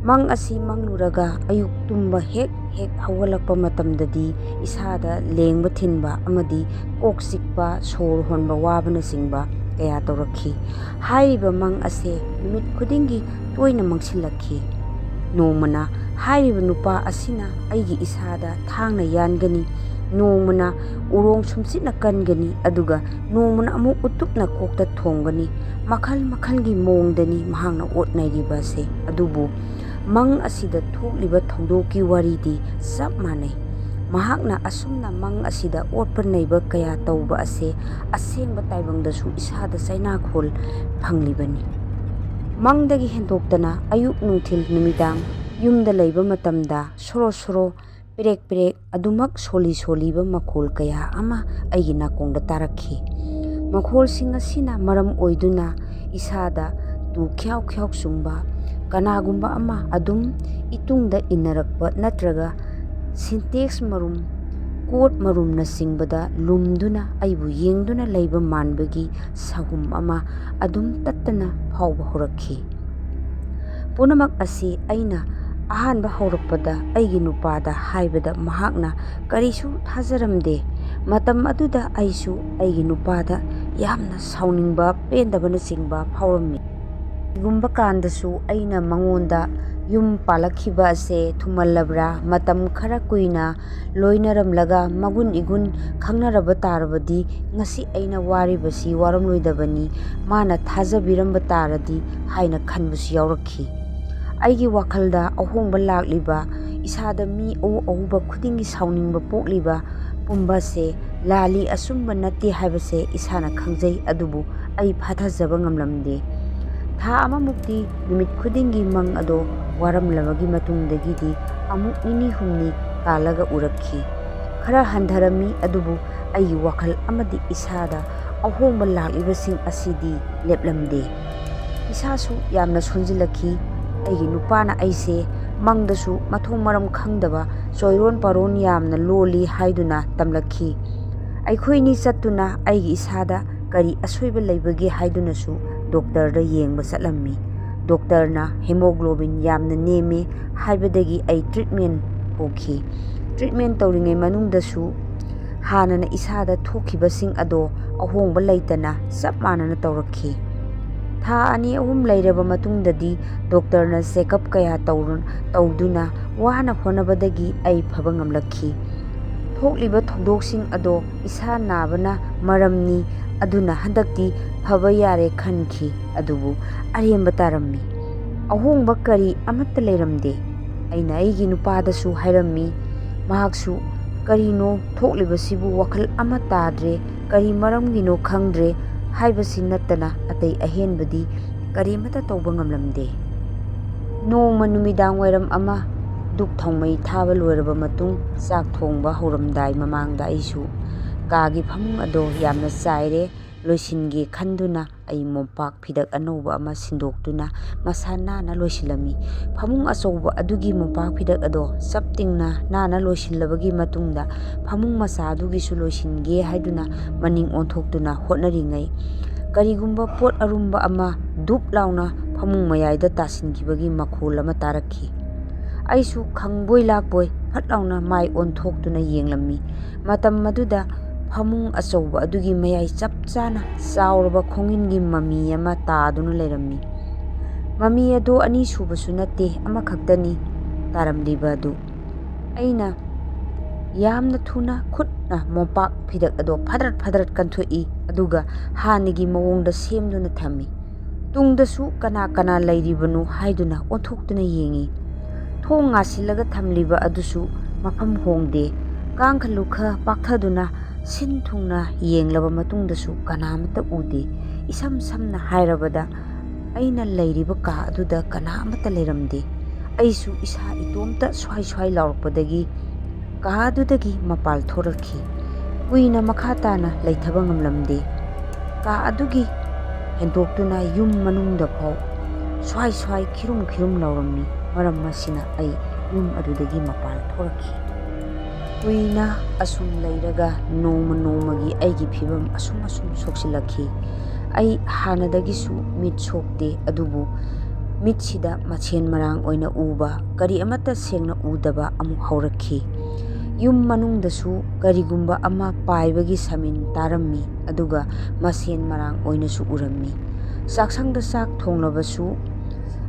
ꯃꯪ ꯑꯁꯤ ꯃꯪꯂꯨꯔꯒ ꯑꯌꯨꯛ ꯇꯨꯝꯕ ꯍꯦꯛ ꯍꯦꯛ ꯍꯧꯒꯠꯂꯛꯄ ꯃꯇꯝꯗꯗꯤ ꯏꯁꯥꯗ ꯂꯦꯡꯕ ꯊꯤꯟꯕ ꯑꯃꯗꯤ ꯀꯣꯛ ꯆꯤꯛꯄ, ꯁꯣꯔ ꯍꯣꯟꯕ ꯋꯥꯕꯅꯆꯤꯡꯕ ꯀꯌꯥ ꯇꯧꯔꯛꯈꯤ꯫ ꯍꯥꯏꯔꯤꯕ ꯃꯪ ꯑꯁꯦ ꯅꯨꯃꯤꯠ ꯈꯨꯗꯤꯡꯒꯤ ꯇꯣꯏꯅ ꯃꯪꯁꯤꯜꯂꯛꯈꯤ꯫ ꯅꯣꯡꯃꯅ ꯍꯥꯏꯔꯤꯕ ꯅꯨꯄꯥ ꯑꯁꯤꯅ ꯑꯩꯒꯤ ꯏꯁꯥꯗ ꯊꯥꯡꯅ ꯌꯥꯟꯒꯅꯤ, ꯅꯣꯡꯃꯅ ꯎꯔꯣꯡ ꯁꯨꯝꯆꯤꯠꯅ ꯀꯟꯒꯅꯤ, ꯑꯗꯨꯒ ꯅꯣꯡꯃꯅ ꯑꯃꯨꯛ ꯎꯇꯨꯞꯅ ꯀꯣꯛꯇ ꯊꯣꯝꯒꯅꯤ꯫ ꯃꯈꯜ ꯃꯈꯜꯒꯤ ꯃꯑꯣꯡꯗꯅꯤ ꯃꯍꯥꯛꯅ ꯑꯣꯠꯅꯔꯤꯕ ꯑꯁꯦ꯫ ꯑꯗꯨꯕꯨ ꯃꯪ ꯑꯁꯤꯗ ꯊꯣꯛꯂꯤꯕ ꯊꯧꯗꯣꯛꯀꯤ ꯋꯥꯔꯤꯗꯤ ꯆꯞ ꯃꯥꯟꯅꯩ꯫ ꯃꯍꯥꯛꯅ ꯑꯁꯨꯝꯅ ꯃꯪ ꯑꯁꯤꯗ ꯑꯣꯠꯄ ꯅꯩꯕ ꯀꯌꯥ ꯇꯧꯕ ꯑꯁꯦ ꯑꯁꯦꯡꯕ ꯇꯥꯏꯕꯪꯗꯁꯨ ꯏꯁꯥꯗ ꯆꯩꯅꯥꯈꯣꯜ ꯐꯪꯂꯤꯕꯅꯤ꯫ ꯃꯪꯗꯒꯤ ꯍꯦꯟꯗꯣꯛꯇꯅ ꯑꯌꯨꯛ, ꯅꯨꯡꯊꯤꯜ, ꯅꯨꯃꯤꯗꯥꯡ ꯌꯨꯝꯗ ꯂꯩꯕ ꯃꯇꯝꯗ ꯁꯣꯔꯣ ꯁꯣꯔꯣ, ꯄꯦꯔꯦꯛ ꯄꯦꯔꯦꯛ ꯑꯗꯨꯃꯛ ꯁꯣꯜꯂꯤ ꯁꯣꯜꯂꯤꯕ ꯃꯈꯣꯜ ꯀꯌꯥ ꯑꯃ ꯑꯩꯒꯤ ꯅꯥꯀꯣꯡꯗ ꯇꯥꯔꯛꯈꯤ꯫ ꯃꯈꯣꯜꯁꯤꯡ ꯑꯁꯤꯅ ꯃꯔꯝ ꯑꯣꯏꯗꯨꯅ ꯏꯁꯥꯗ ꯇꯨ ꯈ꯭ꯌꯥꯎ ꯈ꯭ꯌꯥꯎ ꯆꯨꯡꯕ, ꯀꯅꯥꯒꯨꯝꯕ ꯑꯃ ꯑꯗꯨꯝ ꯏꯇꯨꯡꯗ ꯏꯟꯅꯔꯛꯄ ꯅꯠꯇ꯭ꯔꯒ ꯁꯤꯟꯇꯦꯛꯁ ꯃꯔꯨꯝ, ꯀꯣꯠ ꯃꯔꯨꯝꯅꯆꯤꯡꯕꯗ ꯂꯨꯝꯗꯨꯅ ꯑꯩꯕꯨ ꯌꯦꯡꯗꯨꯅ ꯂꯩꯕ ꯃꯥꯟꯕꯒꯤ ꯁꯥꯍꯨꯝ ꯑꯃ ꯑꯗꯨꯝ ꯇꯠꯇꯅ ꯐꯥꯎꯕ ꯍꯧꯔꯛꯈꯤ꯫ ꯄꯨꯝꯅꯃꯛ ꯑꯁꯤ ꯑꯩꯅ ꯑꯍꯥꯟꯕ ꯍꯧꯔꯛꯄꯗ ꯑꯩꯒꯤ ꯅꯨꯄꯥꯗ ꯍꯥꯏꯕꯗ ꯃꯍꯥꯛꯅ ꯀꯔꯤꯁꯨ ꯊꯥꯖꯔꯝꯗꯦ꯫ ꯃꯇꯝ ꯑꯗꯨꯗ ꯑꯩꯁꯨ ꯑꯩꯒꯤ ꯅꯨꯄꯥꯗ ꯌꯥꯝꯅ ꯁꯥꯎꯅꯤꯡꯕ, ꯄꯦꯟꯗꯕꯅꯆꯤꯡꯕ ꯐꯥꯎꯔꯝꯃꯤ꯫ ꯀꯔꯤꯒꯨꯝꯕ ꯀꯥꯟꯗꯁꯨ ꯑꯩꯅ ꯃꯉꯣꯟꯗ ꯌꯨꯝ ꯄꯥꯜꯂꯛꯈꯤꯕ ꯑꯁꯦ ꯊꯨꯃꯜꯂꯕ꯭ꯔꯥ, ꯃꯇꯝ ꯈꯔ ꯀꯨꯏꯅ ꯂꯣꯏꯅꯔꯝꯂꯒ ꯃꯒꯨꯟ ꯏꯒꯨꯟ ꯈꯪꯅꯔꯕ ꯇꯥꯔꯕꯗꯤ ꯉꯁꯤ ꯑꯩꯅ ꯋꯥꯔꯤꯕꯁꯤ ꯋꯥꯔꯝꯂꯣꯏꯗꯕꯅꯤ, ꯃꯥꯅ ꯊꯥꯖꯕꯤꯔꯝꯕ ꯇꯥꯔꯗꯤ ꯍꯥꯏꯅ ꯈꯟꯕꯁꯨ ꯌꯥꯎꯔꯛꯈꯤ꯫ ꯑꯩꯒꯤ ꯋꯥꯈꯜꯗ ꯑꯍꯣꯡꯕ ꯂꯥꯛꯂꯤꯕ, ꯏꯁꯥꯗ ꯃꯤ ꯑꯎ ꯑꯎꯕ ꯈꯨꯗꯤꯡꯒꯤ ꯁꯥꯎꯅꯤꯡꯕ ꯄꯣꯛꯂꯤꯕ ꯄꯨꯝꯕꯁꯦ ꯂꯥꯜꯂꯤ, ꯑꯆꯨꯝꯕ ꯅꯠꯇꯦ ꯍꯥꯏꯕꯁꯦ ꯏꯁꯥꯅ ꯈꯪꯖꯩ, ꯑꯗꯨꯕꯨ ꯑꯩ ꯐꯥꯊꯖꯕ ꯉꯝꯂꯝꯗꯦ꯫ ꯊꯥ ꯑꯃꯃꯨꯛꯇꯤ ꯅꯨꯃꯤꯠ ꯈꯨꯗꯤꯡꯒꯤ ꯃꯪ ꯑꯗꯣ ꯋꯥꯔꯝꯂꯕꯒꯤ ꯃꯇꯨꯡꯗꯒꯤꯗꯤ ꯑꯃꯨꯛ ꯅꯤꯅꯤ ꯍꯨꯝꯅꯤ ꯀꯥꯜꯂꯒ ꯎꯔꯛꯈꯤ꯫ ꯈꯔ ꯍꯟꯊꯔꯝꯃꯤ, ꯑꯗꯨꯕꯨ ꯑꯩꯒꯤ ꯋꯥꯈꯜ ꯑꯃꯗꯤ ꯏꯁꯥꯗ ꯑꯍꯣꯡꯕ ꯂꯥꯛꯂꯤꯕꯁꯤꯡ ꯑꯁꯤꯗꯤ ꯂꯦꯞꯂꯝꯗꯦ꯫ ꯏꯁꯥꯁꯨ ꯌꯥꯝꯅ ꯁꯣꯟꯖꯤꯜꯂꯛꯈꯤ꯫ ꯑꯩꯒꯤ ꯅꯨꯄꯥꯅ ꯑꯩꯁꯦ ꯃꯪꯗꯁꯨ ꯃꯊꯣꯡ ꯃꯔꯝ ꯈꯪꯗꯕ ꯆꯣꯏꯔꯣꯟ ꯄꯥꯔꯣꯟ ꯌꯥꯝꯅ ꯂꯣꯜꯂꯤ ꯍꯥꯏꯗꯨꯅ ꯇꯝꯂꯛꯈꯤ꯫ ꯑꯩꯈꯣꯏꯅꯤ ꯆꯠꯇꯨꯅ ꯑꯩꯒꯤ ꯏꯁꯥꯗ ꯀꯔꯤ ꯑꯁꯣꯏꯕ ꯂꯩꯕꯒꯦ ꯍꯥꯏꯗꯨꯅꯁꯨ ꯗꯣꯛꯇꯔꯗ ꯌꯦꯡꯕ ꯆꯠꯂꯝꯃꯤ꯫ ꯗꯣꯛꯇꯔꯅ ꯍꯦꯃꯣꯒ꯭ꯂꯣꯕꯤꯟ ꯌꯥꯝꯅ ꯅꯦꯝꯃꯤ ꯍꯥꯏꯕꯗꯒꯤ ꯑꯩ ꯇ꯭ꯔꯤꯠꯃꯦꯟ ꯍꯧꯈꯤ꯫ ꯇ꯭ꯔꯤꯠꯃꯦꯟ ꯇꯧꯔꯤꯉꯩ ꯃꯅꯨꯡꯗꯁꯨ ꯍꯥꯟꯅꯅ ꯏꯁꯥꯗ ꯊꯣꯛꯈꯤꯕꯁꯤꯡ ꯑꯗꯣ ꯑꯍꯣꯡꯕ ꯂꯩꯇꯅ ꯆꯞ ꯃꯥꯟꯅꯅ ꯇꯧꯔꯛꯈꯤ꯫ ꯊꯥ ꯑꯅꯤ ꯑꯍꯨꯝ ꯂꯩꯔꯕ ꯃꯇꯨꯡꯗꯗꯤ ꯗꯣꯛꯇꯔꯅ ꯆꯦꯛꯑꯞ ꯀꯌꯥ ꯇꯧꯔ-, ꯇꯧꯗꯨꯅ ꯋꯥꯅ ꯍꯣꯠꯅꯕꯗꯒꯤ ꯑꯩ ꯐꯕ ꯉꯝꯂꯛꯈꯤ꯫ ꯊꯣꯛꯂꯤꯕ ꯊꯧꯗꯣꯛꯁꯤꯡ ꯑꯗꯣ ꯏꯁꯥ ꯅꯥꯕꯅ ꯃꯔꯝꯅꯤ, ꯑꯗꯨꯅ ꯍꯟꯗꯛꯇꯤ ꯐꯕ ꯌꯥꯔꯦ ꯈꯟꯈꯤ꯫ ꯑꯗꯨꯕꯨ ꯑꯔꯦꯝꯕ ꯇꯥꯔꯝꯃꯤ꯫ ꯑꯍꯣꯡꯕ ꯀꯔꯤ ꯑꯃꯠꯇ ꯂꯩꯔꯝꯗꯦ꯫ ꯑꯩꯅ ꯑꯩꯒꯤ ꯅꯨꯄꯥꯗꯁꯨ ꯍꯥꯏꯔꯝꯃꯤ꯫ ꯃꯍꯥꯛꯁꯨ "ꯀꯔꯤꯅꯣ ꯊꯣꯛꯂꯤꯕꯁꯤꯕꯨ? ꯋꯥꯈꯜ ꯑꯃ ꯇꯥꯗ꯭ꯔꯦ, ꯀꯔꯤ ꯃꯔꯝꯒꯤꯅꯣ ꯈꯪꯗ꯭ꯔꯦ" ꯍꯥꯏꯕꯁꯤ ꯅꯠꯇꯅ ꯑꯇꯩ ꯑꯍꯦꯟꯕꯗꯤ ꯀꯔꯤꯃꯠꯇ ꯇꯧꯕ ꯉꯝꯂꯝꯗꯦ꯫ ꯅꯣꯡꯃ ꯅꯨꯃꯤꯗꯥꯡ ꯋꯥꯏꯔꯝ ꯑꯃ, ꯙꯨꯞ ꯊꯥꯎꯃꯩ ꯊꯥꯕ ꯂꯣꯏꯔꯕ ꯃꯇꯨꯡ, ꯆꯥꯛ ꯊꯣꯡꯕ ꯍꯧꯔꯝꯗꯥꯏ ꯃꯃꯥꯡꯗ ꯑꯩꯁꯨ ꯀꯥꯒꯤ ꯐꯃꯨꯡ ꯑꯗꯣ ꯌꯥꯝꯅ ꯆꯥꯏꯔꯦ, ꯂꯣꯏꯁꯤꯟꯒꯦ ꯈꯟꯗꯨꯅ ꯑꯩ ꯃꯣꯝꯄꯥꯛ ꯐꯤꯗꯛ ꯑꯅꯧꯕ ꯑꯃ ꯁꯤꯟꯗꯣꯛꯇꯨꯅ ꯃꯁꯥ ꯅꯥꯟꯅ ꯂꯣꯏꯁꯤꯜꯂꯝꯃꯤ꯫ ꯐꯃꯨꯡ ꯑꯆꯧꯕ ꯑꯗꯨꯒꯤ ꯃꯣꯝꯄꯥꯛ ꯐꯤꯗꯛ ꯑꯗꯣ ꯆꯞ ꯇꯤꯡꯅ ꯅꯥꯟꯅ ꯂꯣꯏꯁꯤꯜꯂꯕꯒꯤ ꯃꯇꯨꯡꯗ, ꯐꯃꯨꯡ ꯃꯆꯥ ꯑꯗꯨꯒꯤꯁꯨ ꯂꯣꯏꯁꯤꯟꯒꯦ ꯍꯥꯏꯗꯨꯅ ꯃꯅꯤꯡ ꯑꯣꯟꯊꯣꯛꯇꯨꯅ ꯍꯣꯠꯅꯔꯤꯉꯩ, ꯀꯔꯤꯒꯨꯝꯕ ꯄꯣꯠ ꯑꯔꯨꯝꯕ ꯑꯃ ꯙꯨꯞ ꯂꯥꯎꯅ ꯐꯃꯨꯡ ꯃꯌꯥꯏꯗ ꯇꯥꯁꯤꯟꯈꯤꯕꯒꯤ ꯃꯈꯣꯜ ꯑꯃ ꯇꯥꯔꯛꯈꯤ꯫ ꯑꯩꯁꯨ ꯈꯪꯕꯣꯏ ꯂꯥꯛꯄꯣꯏ ꯐꯠ ꯂꯥꯎꯅ ꯃꯥꯏ ꯑꯣꯟꯊꯣꯛꯇꯨꯅ ꯌꯦꯡꯂꯝꯃꯤ꯫ ꯃꯇꯝ ꯑꯗꯨꯗ ꯐꯃꯨꯡ ꯑꯆꯧꯕ ꯑꯗꯨꯒꯤ ꯃꯌꯥꯏ ꯆꯞ ꯆꯥꯅ ꯆꯥꯎꯔꯕ ꯈꯣꯡꯏꯟꯒꯤ ꯃꯃꯤ ꯑꯃ ꯇꯥꯗꯨꯅ ꯂꯩꯔꯝꯃꯤ꯫ ꯃꯃꯤ ꯑꯗꯨ ꯑꯅꯤꯁꯨꯕꯁꯨ ꯅꯠꯇꯦ, ꯑꯃꯈꯛꯇꯅꯤ ꯇꯥꯔꯝꯂꯤꯕ ꯑꯗꯨ꯫ ꯑꯩꯅ ꯌꯥꯝꯅ ꯊꯨꯅ ꯈꯨꯠꯅ ꯃꯣꯝꯄꯥꯛ ꯐꯤꯗꯛ ꯑꯗꯣ ꯐꯗ꯭ꯔꯠ ꯐꯗ꯭ꯔꯠ ꯀꯟꯊꯣꯛꯏ, ꯑꯗꯨꯒ ꯍꯥꯟꯅꯒꯤ ꯃꯑꯣꯡꯗ ꯁꯦꯝꯗꯨꯅ ꯊꯝꯃꯤ꯫ ꯇꯨꯡꯗꯁꯨ ꯀꯅꯥ ꯀꯅꯥ ꯂꯩꯔꯤꯕꯅꯣ ꯍꯥꯏꯗꯨꯅ ꯑꯣꯟꯊꯣꯛꯇꯨꯅ ꯌꯦꯡꯏ꯫ ꯊꯣꯡ ꯉꯥꯁꯤꯜꯂꯒ ꯊꯝꯂꯤꯕ ꯑꯗꯨꯁꯨ ꯃꯐꯝ ꯍꯣꯡꯗꯦ꯫ ꯀꯥꯡꯈꯜ ꯂꯨꯈ ꯄꯥꯛꯊꯗꯨꯅ ꯁꯤꯟ ꯊꯨꯡꯅ ꯌꯦꯡꯂꯕ ꯃꯇꯨꯡꯗꯁꯨ ꯀꯅꯥꯃꯠꯇ ꯎꯗꯦ꯫ ꯏꯁꯝ ꯁꯝꯅ ꯍꯥꯏꯔꯕꯗ, ꯑꯩꯅ ꯂꯩꯔꯤꯕ ꯀꯥ ꯑꯗꯨꯗ ꯀꯅꯥ ꯑꯃꯠꯇ ꯂꯩꯔꯝꯗꯦ꯫ ꯑꯩꯁꯨ ꯏꯁꯥ ꯏꯇꯣꯝꯇ ꯁ꯭ꯋꯥꯏ ꯁ꯭ꯋꯥꯏ ꯂꯥꯎꯔꯛꯄꯗꯒꯤ ꯀꯥ ꯑꯗꯨꯗꯒꯤ ꯃꯄꯥꯜ ꯊꯣꯔꯛꯈꯤ꯫ ꯀꯨꯏꯅ ꯃꯈꯥ ꯇꯥꯅ ꯂꯩꯊꯕ ꯉꯝꯂꯝꯗꯦ꯫ ꯀꯥ ꯑꯗꯨꯒꯤ ꯍꯦꯟꯗꯣꯛꯇꯨꯅ ꯌꯨꯝ ꯃꯅꯨꯡꯗ ꯐꯥꯎ ꯁ꯭ꯋꯥꯏ ꯁ꯭ꯋꯥꯏ ꯈꯤꯔꯨꯝ ꯈꯤꯔꯨꯝ ꯂꯥꯎꯔꯝꯃꯤ꯫ ꯃꯔꯝ ꯑꯁꯤꯅ ꯑꯩ ꯌꯨꯝ ꯑꯗꯨꯗꯒꯤ ꯃꯄꯥꯜ ꯊꯣꯔꯛꯈꯤ꯫ ꯀꯨꯏꯅ ꯑꯁꯨꯝ ꯂꯩꯔꯒ ꯅꯣꯡꯃ ꯅꯣꯡꯃꯒꯤ ꯑꯩꯒꯤ ꯐꯤꯕꯝ ꯑꯁꯨꯝ ꯑꯁꯨꯝ ꯁꯣꯛꯆꯤꯜꯂꯛꯈꯤ꯫ ꯑꯩ ꯍꯥꯟꯅꯗꯒꯤꯁꯨ ꯃꯤꯠ ꯁꯣꯛꯇꯦ, ꯑꯗꯨꯕꯨ ꯃꯤꯠꯁꯤꯗ ꯃꯁꯦꯟ ꯃꯔꯥꯡ ꯑꯣꯏꯅ ꯎꯕ, ꯀꯔꯤ ꯑꯃꯠꯇ ꯁꯦꯡꯅ ꯎꯗꯕ ꯑꯃꯨꯛ ꯍꯧꯔꯛꯈꯤ꯫ ꯌꯨꯝ ꯃꯅꯨꯡꯗꯁꯨ ꯀꯔꯤꯒꯨꯝꯕ ꯑꯃ ꯄꯥꯏꯕꯒꯤ ꯁꯃꯤꯟ ꯇꯥꯔꯝꯃꯤ, ꯑꯗꯨꯒ ꯃꯁꯦꯟ ꯃꯔꯥꯡ ꯑꯣꯏꯅꯁꯨ ꯎꯔꯝꯃꯤ꯫ ꯆꯥꯛꯁꯪꯗ ꯆꯥꯛ ꯊꯣꯡꯂꯕꯁꯨ,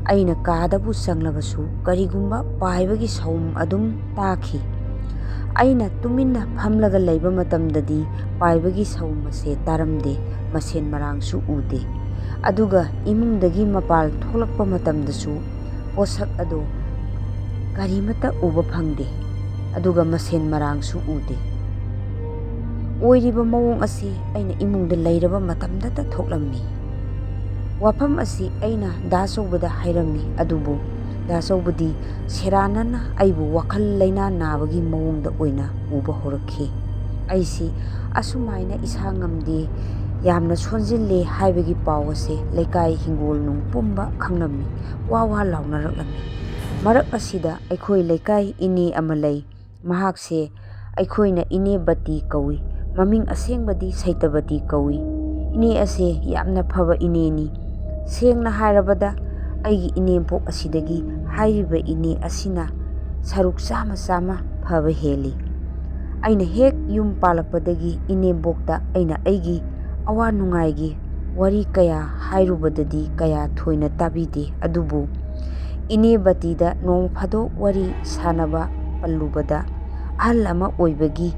ꯑꯩꯅ ꯀꯥꯗꯕꯨ ꯆꯪꯂꯕꯁꯨ, ꯀꯔꯤꯒꯨꯝꯕ ꯄꯥꯏꯕꯒꯤ ꯁꯧꯝ ꯑꯗꯨꯝ ꯇꯥꯈꯤ꯫ ꯑꯩꯅ ꯇꯨꯃꯤꯟꯅ ꯐꯝꯂꯒ ꯂꯩꯕ ꯃꯇꯝꯗꯗꯤ ꯄꯥꯏꯕꯒꯤ ꯁꯧꯝ ꯑꯁꯦ ꯇꯥꯔꯝꯗꯦ, ꯃꯁꯦꯟ ꯃꯔꯥꯡꯁꯨ ꯎꯗꯦ꯫ ꯑꯗꯨꯒ ꯏꯃꯨꯡꯗꯒꯤ ꯃꯄꯥꯜ ꯊꯣꯛꯂꯛꯄ ꯃꯇꯝꯗꯁꯨ ꯄꯣꯠꯁꯛ ꯑꯗꯨ ꯀꯔꯤꯃꯠꯇ ꯎꯕ ꯐꯪꯗꯦ, ꯑꯗꯨꯒ ꯃꯁꯦꯟ ꯃꯔꯥꯡꯁꯨ ꯎꯗꯦ꯫ ꯑꯣꯏꯔꯤꯕ ꯃꯑꯣꯡ ꯑꯁꯤ ꯑꯩꯅ ꯏꯃꯨꯡꯗ ꯂꯩꯔꯕ ꯃꯇꯝꯗꯇ ꯊꯣꯛꯂꯝꯃꯤ꯫ ꯋꯥꯐꯝ ꯑꯁꯤ ꯑꯩꯅ ꯗꯥ ꯆꯧꯕꯗ ꯍꯥꯏꯔꯝꯃꯤ, ꯑꯗꯨꯕꯨ ꯗꯥ ꯆꯧꯕꯗꯤ ꯁꯦꯔꯥꯟꯅꯅ ꯑꯩꯕꯨ ꯋꯥꯈꯜ ꯂꯩꯅꯥ ꯅꯥꯕꯒꯤ ꯃꯑꯣꯡꯗ ꯑꯣꯏꯅ ꯎꯕ ꯍꯧꯔꯛꯈꯤ꯫ ꯑꯩꯁꯤ ꯑꯁꯨꯃꯥꯏꯅ ꯏꯁꯥ ꯉꯝꯗꯦ, ꯌꯥꯝꯅ ꯁꯣꯟꯖꯤꯜꯂꯦ ꯍꯥꯏꯕꯒꯤ ꯄꯥꯎ ꯑꯁꯦ ꯂꯩꯀꯥꯏ ꯍꯤꯡꯒꯣꯜ ꯅꯨꯡ ꯄꯨꯝꯕ ꯈꯪꯂꯝꯃꯤ, ꯋꯥ ꯋꯥ ꯂꯥꯎꯅꯔꯛꯂꯝꯃꯤ꯫ ꯃꯔꯛ ꯑꯁꯤꯗ ꯑꯩꯈꯣꯏ ꯂꯩꯀꯥꯏ ꯏꯅꯦ ꯑꯃ ꯂꯩ꯫ ꯃꯍꯥꯛꯁꯦ ꯑꯩꯈꯣꯏꯅ ꯏꯅꯦ ꯕꯇꯤ ꯀꯧꯏ꯫ ꯃꯃꯤꯡ ꯑꯁꯦꯡꯕꯗꯤ ꯁꯩꯇꯕꯇꯤ ꯀꯧꯏ꯫ ꯏꯅꯦ ꯑꯁꯦ ꯌꯥꯝꯅ ꯐꯕ ꯏꯅꯦꯅꯤ꯫ ꯁꯦꯡꯅ ꯍꯥꯏꯔꯕꯗ, ꯑꯩꯒꯤ ꯏꯅꯦꯝꯄꯣꯛ ꯑꯁꯤꯗꯒꯤ ꯍꯥꯏꯔꯤꯕ ꯏꯅꯦ ꯑꯁꯤꯅ ꯁꯔꯨꯛ ꯆꯥꯝꯃ ꯆꯥꯝꯃ ꯐꯕ ꯍꯦꯜꯂꯤ꯫ ꯑꯩꯅ ꯍꯦꯛ ꯌꯨꯝ ꯄꯥꯜꯂꯛꯄꯗꯒꯤ ꯏꯅꯦꯝꯕꯣꯛꯇ ꯑꯩꯅ ꯑꯩꯒꯤ ꯑꯋꯥ ꯅꯨꯡꯉꯥꯏꯒꯤ ꯋꯥꯔꯤ ꯀꯌꯥ ꯍꯥꯏꯔꯨꯕꯗꯗꯤ ꯀꯌꯥ ꯊꯣꯏꯅ ꯇꯥꯕꯤꯗꯦ, ꯑꯗꯨꯕꯨ ꯏꯅꯦ ꯕꯇꯤꯗ ꯅꯣꯡ ꯐꯥꯗꯣꯛ ꯋꯥꯔꯤ ꯁꯥꯟꯅꯕ ꯄꯜꯂꯨꯕꯗ, ꯑꯍꯜ ꯑꯃ ꯑꯣꯏꯕꯒꯤ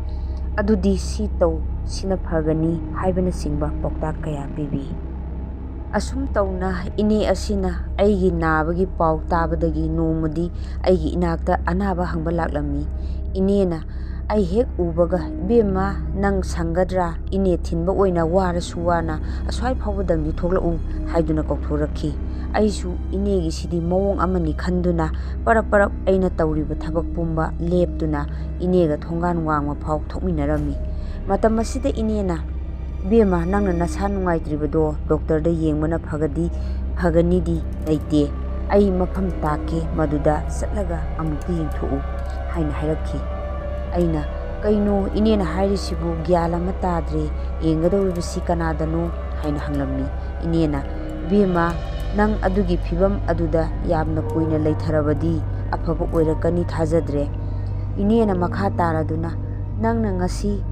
"ꯑꯗꯨꯗꯤ ꯁꯤ ꯇꯧ, ꯁꯤꯅ ꯐꯒꯅꯤ" ꯍꯥꯏꯕꯅꯆꯤꯡꯕ ꯄꯥꯎꯇꯥꯛ ꯀꯌꯥ ꯄꯤꯕꯤ꯫ ꯑꯁꯨꯝ ꯇꯧꯅ ꯏꯅꯦ ꯑꯁꯤꯅ ꯑꯩꯒꯤ ꯅꯥꯕꯒꯤ ꯄꯥꯎ ꯇꯥꯕꯗꯒꯤ ꯅꯣꯡꯃꯗꯤ ꯑꯩꯒꯤ ꯏꯅꯥꯛꯇ ꯑꯅꯥꯕ ꯍꯪꯕ ꯂꯥꯛꯂꯝꯃꯤ꯫ ꯏꯅꯦꯅ ꯑꯩ ꯍꯦꯛ ꯎꯕꯒ, "ꯏꯕꯦꯝꯃ, ꯅꯪ ꯁꯪꯒꯗ꯭ꯔꯥ? ꯏꯅꯦ ꯊꯤꯟꯕ ꯑꯣꯏꯅ ꯋꯥꯔꯁꯨ ꯋꯥꯅ ꯑꯁ꯭ꯋꯥꯏ ꯐꯥꯎꯕꯗꯪꯗꯤ ꯊꯣꯛꯂꯛꯎ" ꯍꯥꯏꯗꯨꯅ ꯀꯧꯊꯣꯔꯛꯈꯤ꯫ ꯑꯩꯁꯨ ꯏꯅꯦꯒꯤꯁꯤꯗꯤ ꯃꯑꯣꯡ ꯑꯃꯅꯤ ꯈꯟꯗꯨꯅ ꯄꯔꯞ ꯄꯔꯞ ꯑꯩꯅ ꯇꯧꯔꯤꯕ ꯊꯕꯛ ꯄꯨꯝꯕ ꯂꯦꯞꯇꯨꯅ ꯏꯅꯦꯒ ꯊꯣꯡꯒꯥꯟ ꯋꯥꯡꯃ ꯐꯥꯎ ꯊꯣꯛꯃꯤꯟꯅꯔꯝꯃꯤ꯫ ꯃꯇꯝ ꯑꯁꯤꯗ ꯏꯅꯦꯅ, "ꯏꯕꯦꯝꯃ, ꯅꯪꯅ ꯅꯁꯥ ꯅꯨꯡꯉꯥꯏꯇ꯭ꯔꯤꯕꯗꯣ ꯗꯣꯛꯇꯔꯗ ꯌꯦꯡꯕꯅ ꯐꯒꯗꯤ ꯐꯒꯅꯤꯗꯤ ꯂꯩꯇꯦ꯫ ꯑꯩ ꯃꯐꯝ ꯇꯥꯛꯀꯦ, ꯃꯗꯨꯗ ꯆꯠꯂꯒ ꯑꯃꯨꯛꯇ ꯌꯦꯡꯊꯣꯛꯎ" ꯍꯥꯏꯅ ꯍꯥꯏꯔꯛꯈꯤ꯫ ꯑꯩꯅ, "ꯀꯩꯅꯣ ꯏꯅꯦꯅ ꯍꯥꯏꯔꯤꯁꯤꯕꯨ? ꯒ꯭ꯌꯥꯟ ꯑꯃ ꯇꯥꯗ꯭ꯔꯦ꯫ ꯌꯦꯡꯒꯗꯧꯔꯤꯕꯁꯤ ꯀꯅꯥꯗꯅꯣ?" ꯍꯥꯏꯅ ꯍꯪꯂꯝꯃꯤ꯫ ꯏꯅꯦꯅ, "ꯏꯕꯦꯝꯃ, ꯅꯪ ꯑꯗꯨꯒꯤ ꯐꯤꯕꯝ ꯑꯗꯨꯗ ꯌꯥꯝꯅ ꯀꯨꯏꯅ ꯂꯩꯊꯔꯕꯗꯤ ꯑꯐꯕ ꯑꯣꯏꯔꯛꯀꯅꯤ ꯊꯥꯖꯗ꯭ꯔꯦ"꯫ ꯏꯅꯦꯅ ꯃꯈꯥ ꯇꯥꯔꯗꯨꯅ, "ꯅꯪꯅ ꯉꯁꯤ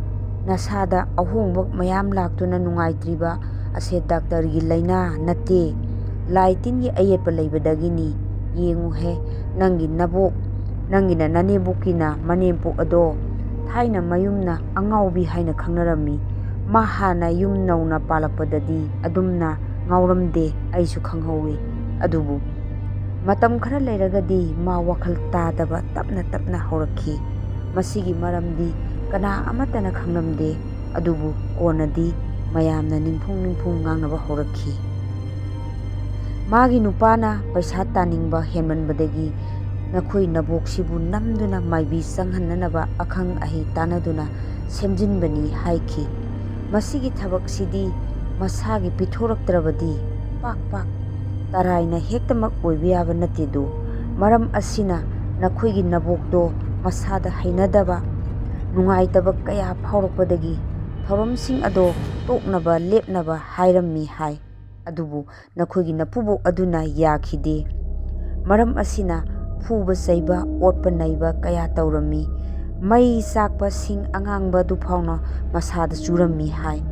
ꯅꯁꯥꯗ ꯑꯍꯣꯡꯕ ꯃꯌꯥꯝ ꯂꯥꯛꯇꯨꯅ ꯅꯨꯡꯉꯥꯏꯇ꯭ꯔꯤꯕ "ꯑꯁꯦ ꯗꯥꯛꯇꯔꯒꯤ ꯂꯥꯏꯅꯥ ꯅꯠꯇꯦ, ꯂꯥꯏ ꯇꯤꯟꯒꯤ ꯑꯌꯦꯠꯄ ꯂꯩꯕꯗꯒꯤꯅꯤ꯫ ꯌꯦꯡꯉꯨꯍꯦ, ꯅꯪꯒꯤ ꯅꯕꯣꯛ, ꯅꯪꯒꯤꯅ ꯅꯅꯦꯝꯕꯣꯛꯀꯤꯅ ꯃꯅꯦꯝꯄꯣꯛ ꯑꯗꯣ ꯊꯥꯏꯅ ꯃꯌꯨꯝꯅ ꯑꯉꯥꯎꯕꯤ ꯍꯥꯏꯅ ꯈꯪꯅꯔꯝꯃꯤ꯫ ꯃꯥ ꯍꯥꯟꯅ ꯌꯨꯝ ꯅꯧꯅ ꯄꯥꯜꯂꯛꯄꯗꯗꯤ ꯑꯗꯨꯝꯅ ꯉꯥꯎꯔꯝꯗꯦ, ꯑꯩꯁꯨ ꯈꯪꯍꯧꯋꯤ꯫ ꯑꯗꯨꯕꯨ ꯃꯇꯝ ꯈꯔ ꯂꯩꯔꯒꯗꯤ ꯃꯥ ꯋꯥꯈꯜ ꯇꯥꯗꯕ ꯇꯞꯅ ꯇꯞꯅ ꯍꯧꯔꯛꯈꯤ꯫ ꯃꯁꯤꯒꯤ ꯃꯔꯝꯗꯤ ꯀꯅꯥ ꯑꯃꯠꯇꯅ ꯈꯪꯂꯝꯗꯦ꯫ ꯑꯗꯨꯕꯨ ꯀꯣꯟꯅꯗꯤ ꯃꯌꯥꯝꯅ ꯅꯤꯡꯐꯨꯡ ꯅꯤꯡꯐꯨꯡ ꯉꯥꯡꯅꯕ ꯍꯧꯔꯛꯈꯤ꯫ ꯃꯥꯒꯤ ꯅꯨꯄꯥꯅ ꯄꯩꯁꯥ ꯇꯥꯅꯤꯡꯕ ꯍꯦꯟꯃꯟꯕꯗꯒꯤ ꯅꯈꯣꯏ ꯅꯕꯣꯛꯁꯤꯕꯨ ꯅꯝꯗꯨꯅ ꯃꯥꯏꯕꯤ ꯆꯪꯍꯟꯅꯅꯕ ꯑꯈꯪ ꯑꯍꯩ ꯇꯥꯟꯅꯗꯨꯅ ꯁꯦꯝꯖꯤꯟꯕꯅꯤ ꯍꯥꯏꯈꯤ꯫ ꯃꯁꯤꯒꯤ ꯊꯕꯛꯁꯤꯗꯤ ꯃꯁꯥꯒꯤ ꯄꯤꯊꯣꯔꯛꯇ꯭ꯔꯕꯗꯤ ꯄꯥꯛ ꯄꯥꯛ ꯇꯔꯥꯏꯅ ꯍꯦꯛꯇꯃꯛ ꯑꯣꯏꯕ ꯌꯥꯕ ꯅꯠꯇꯦꯗꯣ꯫ ꯃꯔꯝ ꯑꯁꯤꯅ ꯅꯈꯣꯏꯒꯤ ꯅꯕꯣꯛꯇꯣ ꯃꯁꯥꯗ ꯍꯩꯅꯗꯕ, ꯅꯨꯡꯉꯥꯏꯇꯕ ꯀꯌꯥ ꯐꯥꯎꯔꯛꯄꯗꯒꯤ ꯊꯧꯔꯝꯁꯤꯡ ꯑꯗꯣ ꯇꯣꯛꯅꯕ ꯂꯦꯞꯅꯕ ꯍꯥꯏꯔꯝꯃꯤ ꯍꯥꯏ꯫ ꯑꯗꯨꯕꯨ ꯅꯈꯣꯏꯒꯤ ꯅꯄꯨꯕꯣꯛ ꯑꯗꯨꯅ ꯌꯥꯈꯤꯗꯦ꯫ ꯃꯔꯝ ꯑꯁꯤꯅ ꯐꯨꯕ ꯆꯩꯕ, ꯑꯣꯠꯄ ꯅꯩꯕ ꯀꯌꯥ ꯇꯧꯔꯝꯃꯤ꯫ ꯃꯩ ꯆꯥꯛꯄ ꯁꯤꯡ ꯑꯉꯥꯡꯕ ꯑꯗꯨ ꯐꯥꯎꯅ ꯃꯁꯥꯗ ꯆꯨꯔꯝꯃꯤ ꯍꯥꯏ꯫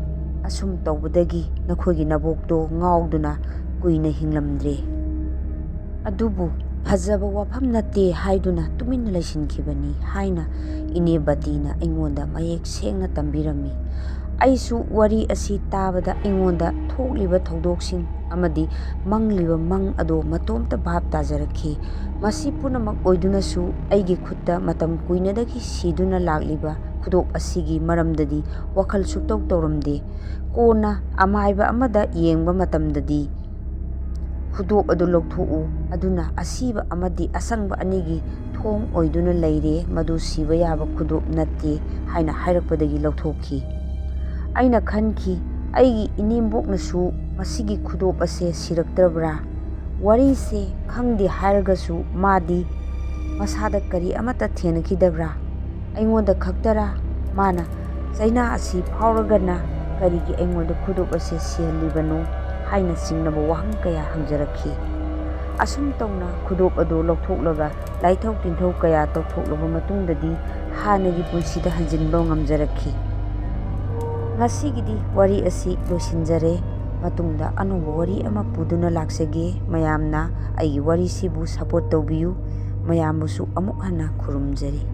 ꯑꯁꯨꯝ ꯇꯧꯕꯗꯒꯤ ꯅꯈꯣꯏꯒꯤ ꯅꯕꯣꯛꯇꯣ ꯉꯥꯎꯗꯨꯅ ꯀꯨꯏꯅ ꯍꯤꯡꯂꯝꯗ꯭ꯔꯦ꯫ ꯑꯗꯨꯕꯨ ꯐꯖꯕ ꯋꯥꯐꯝ ꯅꯠꯇꯦ ꯍꯥꯏꯗꯨꯅ ꯇꯨꯃꯤꯟꯅ ꯂꯩꯁꯤꯟꯈꯤꯕꯅꯤ ꯍꯥꯏꯅ ꯏꯅꯦ ꯕꯇꯤꯅ ꯑꯩꯉꯣꯟꯗ ꯃꯌꯦꯛ ꯁꯦꯡꯅ ꯇꯝꯕꯤꯔꯝꯃꯤ꯫ ꯑꯩꯁꯨ ꯋꯥꯔꯤ ꯑꯁꯤ ꯇꯥꯕꯗ ꯑꯩꯉꯣꯟꯗ ꯊꯣꯛꯂꯤꯕ ꯊꯧꯗꯣꯛꯁꯤꯡ ꯑꯃꯗꯤ ꯃꯪꯂꯤꯕ ꯃꯪ ꯑꯗꯣ ꯃꯇꯣꯝꯇ ꯚꯥꯞ ꯇꯥꯖꯔꯛꯈꯤ꯫ ꯃꯁꯤ ꯄꯨꯝꯅꯃꯛ ꯑꯣꯏꯗꯨꯅꯁꯨ ꯑꯩꯒꯤ ꯈꯨꯠꯇ ꯃꯇꯝ ꯀꯨꯏꯅꯗꯒꯤ ꯁꯤꯗꯨꯅ ꯂꯥꯛꯂꯤꯕ ꯈꯨꯗꯣꯞ ꯑꯁꯤꯒꯤ ꯃꯔꯝꯗꯗꯤ ꯋꯥꯈꯜ ꯁꯨꯛꯇꯧ ꯇꯧꯔꯝꯗꯦ꯫ ꯀꯣꯟꯅ ꯑꯃꯥꯏꯕ ꯑꯃꯗ ꯌꯦꯡꯕ ꯃꯇꯝꯗꯗꯤ, "ꯈꯨꯗꯣꯞ ꯑꯗꯨ ꯂꯧꯊꯣꯛꯎ, ꯑꯗꯨꯅ ꯑꯁꯤꯕ ꯑꯃꯗꯤ ꯑꯁꯪꯕ ꯑꯅꯤꯒꯤ ꯊꯣꯡ ꯑꯣꯏꯗꯨꯅ ꯂꯩꯔꯦ, ꯃꯗꯨ ꯁꯤꯕ ꯌꯥꯕ ꯈꯨꯗꯣꯞ ꯅꯠꯇꯦ" ꯍꯥꯏꯅ ꯍꯥꯏꯔꯛꯄꯗꯒꯤ ꯂꯧꯊꯣꯛꯈꯤ꯫ ꯑꯩꯅ ꯈꯟꯈꯤ, "ꯑꯩꯒꯤ ꯏꯅꯦꯝꯕꯣꯛꯅꯁꯨ ꯃꯁꯤꯒꯤ ꯈꯨꯗꯣꯞ ꯑꯁꯦ ꯁꯤꯔꯛꯇ꯭ꯔꯕ꯭ꯔꯥ? ꯋꯥꯔꯤꯁꯦ ꯈꯪꯗꯦ ꯍꯥꯏꯔꯒꯁꯨ ꯃꯥꯗꯤ ꯃꯁꯥꯗ ꯀꯔꯤ ꯑꯃꯠꯇ ꯊꯦꯡꯅꯈꯤꯗꯕ꯭ꯔꯥ? ꯑꯩꯉꯣꯟꯗ ꯈꯛꯇꯔꯥ ꯃꯥꯅ ꯆꯩꯅꯥ ꯑꯁꯤ ꯐꯥꯎꯔꯒꯅ ꯀꯔꯤꯒꯤ ꯑꯩꯉꯣꯟꯗ ꯈꯨꯗꯣꯞ ꯑꯁꯤ ꯁꯤꯍꯜꯂꯤꯕꯅꯣ?" ꯍꯥꯏꯅ ꯆꯤꯡꯅꯕ ꯋꯥꯍꯪ ꯀꯌꯥ ꯍꯪꯖꯔꯛꯈꯤ꯫ ꯑꯁꯨꯝ ꯇꯧꯅ ꯈꯨꯗꯣꯞ ꯑꯗꯨ ꯂꯧꯊꯣꯛꯂꯒ ꯂꯥꯏꯊꯧ ꯇꯤꯟꯊꯧ ꯀꯌꯥ ꯇꯧꯊꯣꯛꯂꯕ ꯃꯇꯨꯡꯗꯗꯤ ꯍꯥꯟꯅꯒꯤ ꯄꯨꯟꯁꯤꯗ ꯍꯟꯖꯤꯟꯕ ꯉꯝꯖꯔꯛꯈꯤ꯫ ꯉꯁꯤꯒꯤꯗꯤ ꯋꯥꯔꯤ ꯑꯁꯤ ꯂꯣꯏꯁꯤꯟꯖꯔꯦ꯫ ꯃꯇꯨꯡꯗ ꯑꯅꯧꯕ ꯋꯥꯔꯤ ꯑꯃ ꯄꯨꯗꯨꯅ ꯂꯥꯛꯆꯒꯦ꯫ ꯃꯌꯥꯝꯅ ꯑꯩꯒꯤ ꯋꯥꯔꯤꯁꯤꯕꯨ support ꯇꯧꯕꯤꯌꯨ꯫ ꯃꯌꯥꯝꯕꯨꯁꯨ ꯑꯃꯨꯛ ꯍꯟꯅ ꯈꯨꯔꯨꯝꯖꯔꯤ꯫